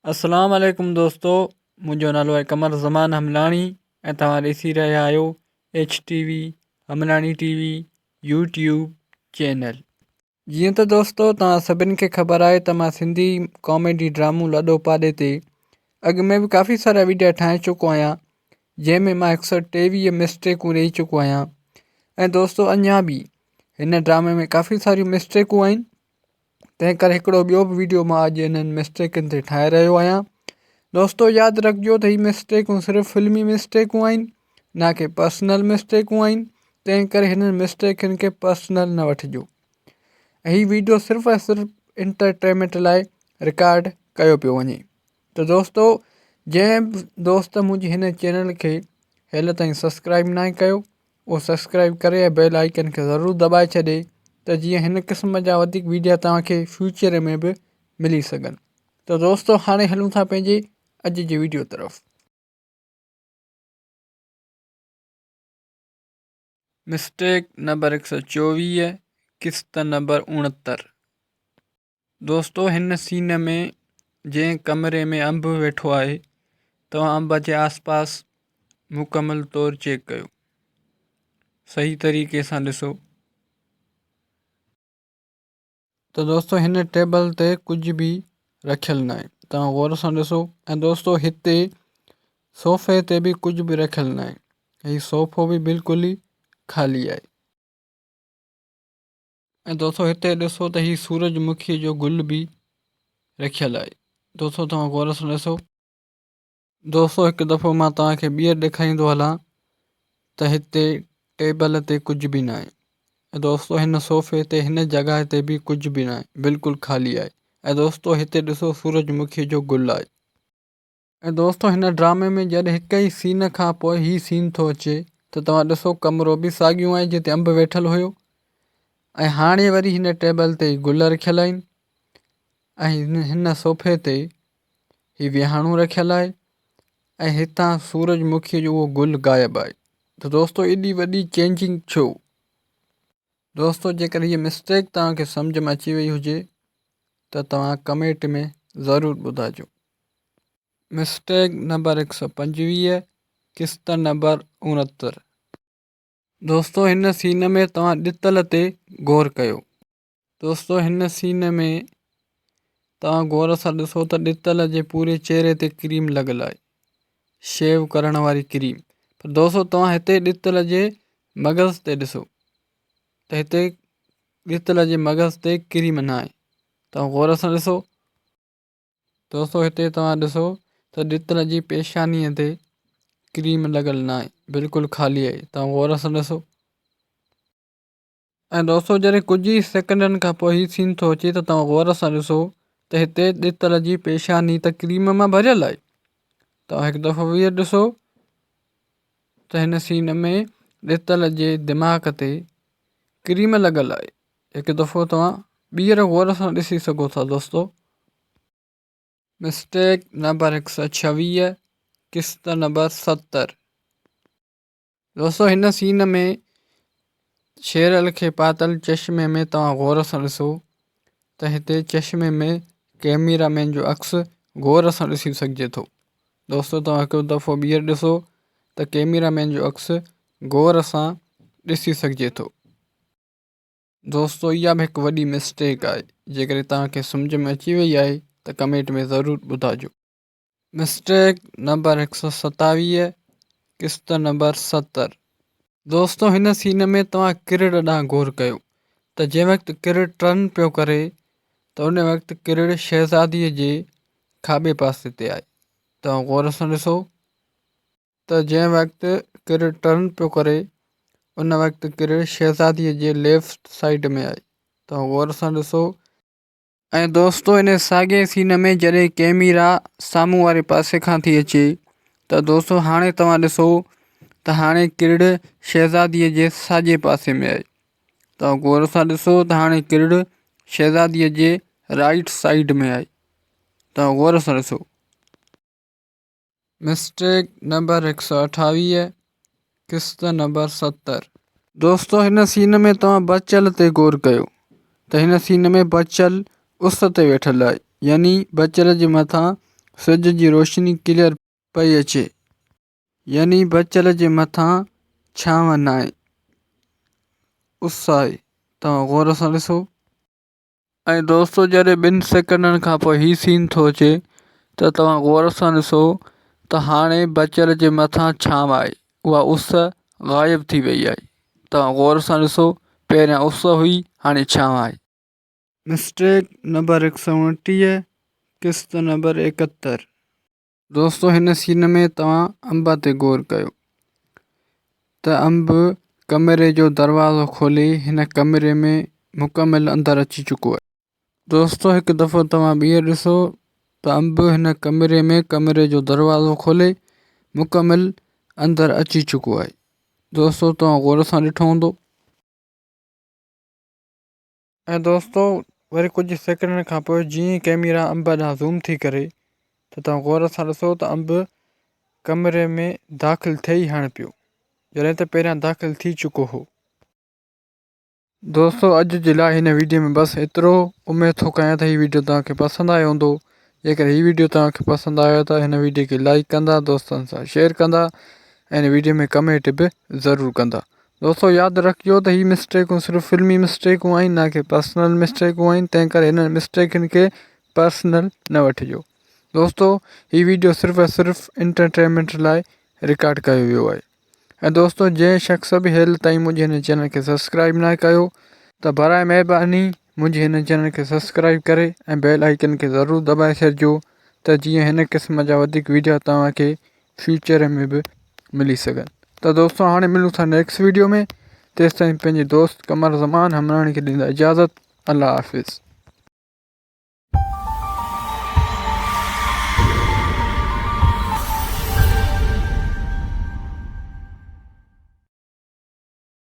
اسلام عليڪم دوستو منهنجو نالو آهي قمر زمان حملاڻي ۽ توهان ڏسي رهيا آهيو H T V Hamlani T V YouTube channel. جيئن ته دوستو توهان سڀن کي خبر آهي ته مان سنڌي ڪاميڊي ڊرامو لڏو پاڏي تي اڳ ۾ به ڪافي سارا ويڊيا ٺاهي چڪو آهيان جنهن ۾ مان هڪ سو ٽيويهه مسٽيڪون ڏئي چڪو آهيان ۽ دوستو اڃا به هن ڊرامي ۾ ڪافي ساريون مسٽيڪون آهن تنهن ڪري هڪڙو ٻيو به ويڊيو مان اڄ انهن مسٽيڪن تي ٺاهي رهيو آهيان دوستو ياد رکجو ته هي مسٽيڪون صرف فلمي مسٽيڪون آهن نه ڪي پرسنل مسٽيڪون آهن تنهن ڪري هنن مسٽيڪن کي پرسنل نه وٺجو هي ويڊيو صرف ۽ صرف انٽرٽينمينٽ لاء رڪارڊ ڪيو پيو وڃي ته دوستو جنهن به دوست منهنجي هن چينل کي هيل تائين سبسڪرائب ناهي ڪيو اهو سبسڪرائب ڪري ۽ بيل آئيڪن کي ضرور دٻائي ڇڏي ته جيئن هن قسم جا وڌيڪ ويڊيا توهان کي فيوچر ۾ به ملي سگهن ته دوستو هاڻي هلون ٿا پنهنجي اڄ جي ويڊيو طرف. مسٽيڪ نمبر 124 قسط نمبر 69 دوستو هن سين ۾ جنهن ڪمري ۾ انب ويٺو آهي توهان انب جي آس پاس مڪمل طور چيڪ ڪيو صحيح طريقي سان ڏسو ته دوستو هن ٽيبل تي ڪجهه به رکيل ناهي توهان غور سان ڏسو ۽ دوستو هتي صوفي تي به ڪجهه به رکيل ناهي هي صوفو به بلڪل ئي خالي آهي ۽ دوستو هتي ڏسو ته هي سورج مکي جو گل به رکيل آهي دوستو توهان غور سان ڏسو. دوستو هڪ دفعو مان توهان کي ٻيهر ڏيکاريندو هلان ته هتي ٽيبل تي ڪجهه به ناهي ۽ دوستو هن صوفي تي هن جڳهه تي به ڪجهه به ناهي بلڪل خالي آهي ۽ دوستو هتي ڏسو سورج مکي جو گل آهي. ۽ دوستو هن ڊرامي ۾ جڏهن هڪ ئي سين کان پوء هي سين ٿو اچي ته توهان ڏسو ڪمرو به ساڳيون آهي جتي انب ويٺل هيو ۽ هاڻي وري هن ٽيبل تي گل رکيل آهن ۽ هن صوفي تي هي ويهاڻو رکيل آهي ۽ هتان سورج مکي جو اهو گل غائب آهي ته دوستو ايڏي وڏي چينجنگ ڇو؟ دوستو جيڪر هيء مسٽيڪ توهان کي سمجهه ۾ اچي وئي هجي ته توهان ڪمينٽ ۾ ضرور ٻڌائجو. مسٽيڪ نمبر 125 قسط نمبر 69. دوستو هن سين ۾ توهان ڏتل تي غور ڪيو. دوستو هن سين ۾ توهان غور سان ڏسو ته ڏتل جي پوري چهري تي ڪريم لڳل آهي شيو ڪرڻ واري ڪريم پر دوستو توهان هتي ڏتل جي مغز تي ڏسو ته هتي ڏتل جي مغز تي ڪريم نه آهي توهان غور سان ڏسو. دوستو هتي توهان ڏسو ته ڏتل جي پيشانيء تي ڪريم لڳل ناهي بلڪل خالي آهي توهان غور سان ڏسو ۽ دوستو جڏهن ڪجهه ئي سيڪنڊن کان پوء هي سين ٿو اچي ته توهان غور سان ڏسو ته هتي ڏتل جي پيشاني ته ڪريم مان ڀريل آهي توهان هڪ دفعو ٻيهر ڏسو ته هن سين ۾ ڏتل جي دماغ تي ڪريم لڳل آهي هڪ دفعو توهان ٻيهر غور سان ڏسي سگهو ٿا دوستو. مسٽيڪ نمبر 126 قسط نمبر 70. دوستو هن سين ۾ شيرل کي پاتل چشمي ۾ توهان غور سان ڏسو ته هتي چشمي ۾ ڪيميرا مين جو عڪس غور سان ڏسي سگهجي ٿو دوستو توهان هڪ دفعو ٻيهر ڏسو ته ڪيميرا مين جو عڪس غور سان ڏسي سگهجي ٿو. دوستو اها به هڪ وڏي مسٽيڪ آهي جيڪڏهن توهان کي سمجهه ۾ اچي وئي آهي ته ڪمينٽ ۾ ضرور ٻڌاجو. مسٽيڪ نمبر 127 قسط نمبر 70. دوستو هن سين ۾ توهان ڪرڙ ڏانهن غور ڪيو ته جنهن وقت ڪرڙ ٽرن پيو ڪري ته ان وقت ڪرڙ شهزادي جي کاٻي پاسي تي آهي توهان غور سان ڏسو. ته جنهن وقت ڪرڙ ٽرن پيو ڪري ان وقت ڪرڙ شهزاديء جي ليفٽ سائيڊ ۾ آئي. توهان غور سان ڏسو. ۽ دوستو ان ساڳئي سين ۾ جڏهن ڪيميرا سامهون واري پاسي کان ٿي اچي ته دوستو هاڻي توهان ڏسو ته هاڻي ڪرڙ شهزاديء جي ساڄي پاسي ۾ آئي. توهان غور سان ڏسو ته هاڻي ڪرڙ شهزاديء جي رائيٽ سائيڊ ۾ آئي. توهان غور سان ڏسو. مسٽيڪ نمبر 128 قسط نمبر 70. دوستو هن سين ۾ توهان بچل تي غور ڪيو ته هن سين ۾ بچل اس تي ويٺل آهي يعني بچل جي مٿان سج جي روشني ڪليئر پئي اچي يعني بچل جي مٿان ڇانو ناهي اس آهي توهان غور سان ڏسو. ۽ دوستو جڏهن ٻن سيڪنڊن کان پوء هي سين ٿو اچي ته توهان غور سان ڏسو ته هاڻي بچل جي مٿان ڇانو آهي اها اس غائب ٿي وئي آهي توهان غور سان ڏسو پهريان اس هئي هاڻي ڇانو آهي. مسٽيڪ نمبر هڪ سئو اڻٽيهه قسط نمبر ايڪهتر. دوستو هن سين ۾ توهان انب تي غور ڪيو ته انب ڪمري جو دروازو کولي هن ڪمري ۾ مڪمل اندر اچي چڪو آهي. دوستو هڪ دفعو توهان ٻيهر ڏسو ته انب هن ڪمري ۾ ڪمري جو دروازو کولي مڪمل اندر اچي چڪو آهي. دوستو توهان غور سان ڏٺو هوندو. ۽ دوستو وري ڪجهه سيڪنڊن کان پوء جيئن ئي ڪئميرا انب ڏانهن زوم ٿي ڪري ته توهان غور سان ڏسو ته انب ڪمري ۾ داخل ٿئي ئي هاڻي پيو جڏهن ته پهريان داخل ٿي چڪو هو. دوستو اڄ جي لاء هن ويڊيو ۾ بس ايترو اميد ٿو ڪيان ته هي ويڊيو توهان کي پسند آيو هوندو جيڪڏهن هي ويڊيو توهان کي پسند آيو ته هن ويڊيو کي لائڪ ڪندا دوستن سان شيئر ڪندا ۽ هن ويڊيو ۾ ڪمينٽ به ضرور ڪندا دوستو ياد رکجو ته هي مسٽيڪون صرف فلمي مسٽيڪون آهن نه ڪي پرسنل مسٽيڪون آهن تنهن ڪري هنن مسٽيڪن کي پرسنل نه وٺجو دوستو هي ويڊيو صرف ۽ صرف انٽرٽينمينٽ لاء رڪارڊ ڪيو ويو آهي ۽ دوستو جنهن شخص به هيل تائين منهنجي هن چينل کي سبسڪرائب نه ڪيو ته برائي مهرباني منهنجي هن چينل کي سبسڪرائب ڪري ۽ بيل آئيڪن کي ضرور دٻائي ڇڏجو ته جيئن هن قسم جا وڌيڪ ويڊيو توهان کي فيوچر ۾ به ملي سگهن ته دوستو هاڻي ملون ٿا نيڪسٽ ويڊيو ۾ تيستائين پنهنجي دوست قمر زمان همراڻي کي ڏيندا اجازت الله حافظ.